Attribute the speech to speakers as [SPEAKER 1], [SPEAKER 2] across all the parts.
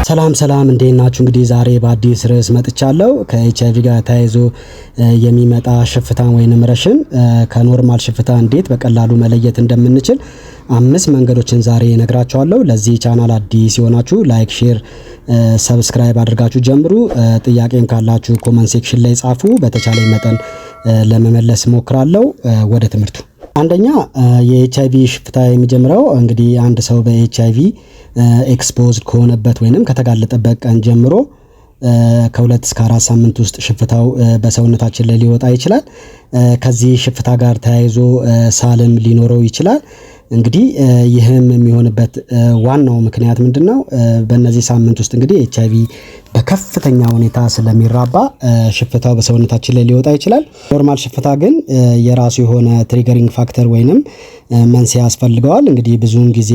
[SPEAKER 1] ሰላም ሰላም፣ እንዴት ናችሁ? እንግዲህ ዛሬ በአዲስ ርዕስ መጥቻለሁ። ከኤችአይቪ ጋር ተያይዞ የሚመጣ ሽፍታን ወይንም rash ን ከ normal ሽፍታ እንዴት በቀላሉ መለየት እንደምንችል አምስት መንገዶችን ዛሬ እነግራችኋለሁ። ለዚህ ቻናል አዲስ የሆናችሁ like፣ share፣ subscribe አድርጋችሁ ጀምሩ። ጥያቄም ካላችሁ comment section ላይ ጻፉ። በተቻለ መጠን ለመመለስ እሞክራለሁ። ወደ ትምህርቱ። አንደኛ፣ የኤችአይቪ ሽፍታ የሚጀምረው እንግዲህ አንድ ሰው በ HIV exposed ከሆነበት ወይንም ከተጋለጠበት ቀን ጀምሮ ከ2 እስከ 4 ሳምንት ውስጥ ሽፍታው በሰውነታችን ላይ ሊወጣ ይችላል። ከዚህ ሽፍታ ጋር ተያይዞ ሳልም ሊኖረው ይችላል። እንግዲህ ይህም የሚሆንበት ዋናው ምክንያት ምንድነው? በእነዚህ ሳምንት ውስጥ እንግዲህ ኤችአይቪ በከፍተኛ ሁኔታ ስለሚራባ ሽፍታው በሰውነታችን ላይ ሊወጣ ይችላል። Normal ሽፍታ ግን የራሱ የሆነ triggering factor ወይንም መንስኤ ያስፈልገዋል። እንግዲህ ብዙውን ጊዜ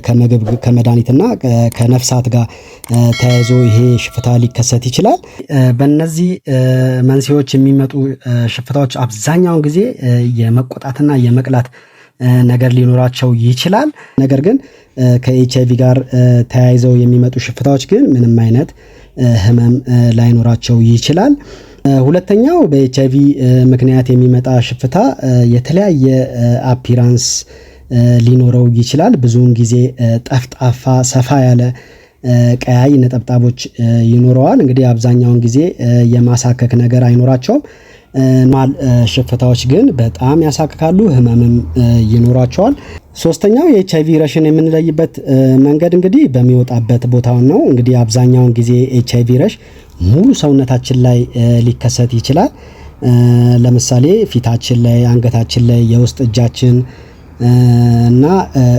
[SPEAKER 1] ከምግብ፣ ከመድኃኒትና ከነፍሳት ጋር ተያይዞ ይሄ ሽፍታ ሊከሰት ይችላል። በእነዚህ መንስኤዎች የሚመጡ ሽፍታዎች አብዛኛውን ጊዜ የመቆጣትና የመቅላት ነገር ሊኖራቸው ይችላል። ነገር ግን ከኤችአይቪ ጋር ተያይዘው የሚመጡ ሽፍታዎች ግን ምንም አይነት ህመም ላይኖራቸው ይችላል። ሁለተኛው፣ በኤችአይቪ ምክንያት የሚመጣ ሽፍታ የተለያየ appearance ሊኖረው ይችላል። ብዙውን ጊዜ ጠፍጣፋ፣ ሰፋ ያለ ቀያይ ነጠብጣቦች ይኖረዋል። እንግዲህ አብዛኛውን ጊዜ የማሳከክ ነገር አይኖራቸውም። Normal ሽፍታዎች ግን በጣም ያሳክካሉ፣ ህመምም ይኖራቸዋል። ሶስተኛው የ HIV rash ን የምንለይበት መንገድ እንግዲህ በሚወጣበት ቦታውን ነው። እንግዲህ አብዛኛውን ጊዜ HIV rash ሙሉ ሰውነታችን ላይ ሊከሰት ይችላል። ለምሳሌ ፊታችን ላይ፣ አንገታችን ላይ፣ የውስጥ እጃችን እና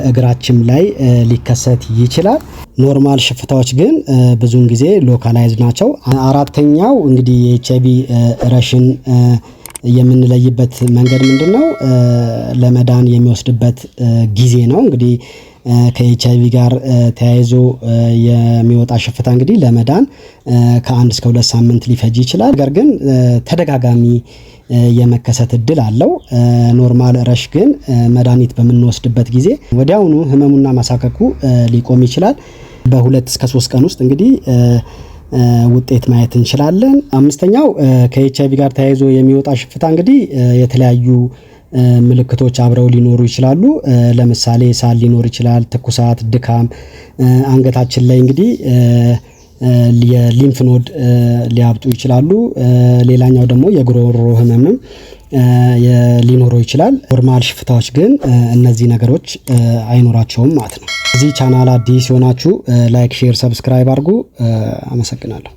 [SPEAKER 1] እግራችን ላይ ሊከሰት ይችላል። Normal ሽፍታዎች ግን ብዙውን ጊዜ localized ናቸው። አራተኛው እንግዲህ የ HIV rash ን የምንለይበት መንገድ ምንድነው? ለመዳን የሚወስድበት ጊዜ ነው። እንግዲህ ከኤችአይቪ ጋር ተያይዞ የሚወጣ ሽፍታ እንግዲህ ለመዳን ከ1 እስከ 2 ሳምንት ሊፈጅ ይችላል። ነገር ግን ተደጋጋሚ የመከሰት እድል አለው። Normal rash ግን መድኃኒት በምንወስድበት ጊዜ ወዲያውኑ ህመሙና ማሳከኩ ሊቆም ይችላል። በ2 እስከ 3 ቀን ውስጥ እንግዲህ ውጤት ማየት እንችላለን። አምስተኛው፣ ከኤችአይቪ ጋር ተያይዞ የሚወጣ ሽፍታ እንግዲህ የተለያዩ ምልክቶች አብረው ሊኖሩ ይችላሉ። ለምሳሌ ሳል ሊኖር ይችላል፣ ትኩሳት፣ ድካም፣ አንገታችን ላይ እንግዲህ የ lymph node ሊያብጡ ይችላሉ። ሌላኛው ደግሞ የጉሮሮ ህመምም ሊኖረው ይችላል። Normal ሽፍታዎች ግን እነዚህ ነገሮች አይኖራቸውም ማለት ነው። እዚህ ቻናል አዲስ የሆናችሁ like፣ share፣ subscribe አድርጉ። አመሰግናለሁ።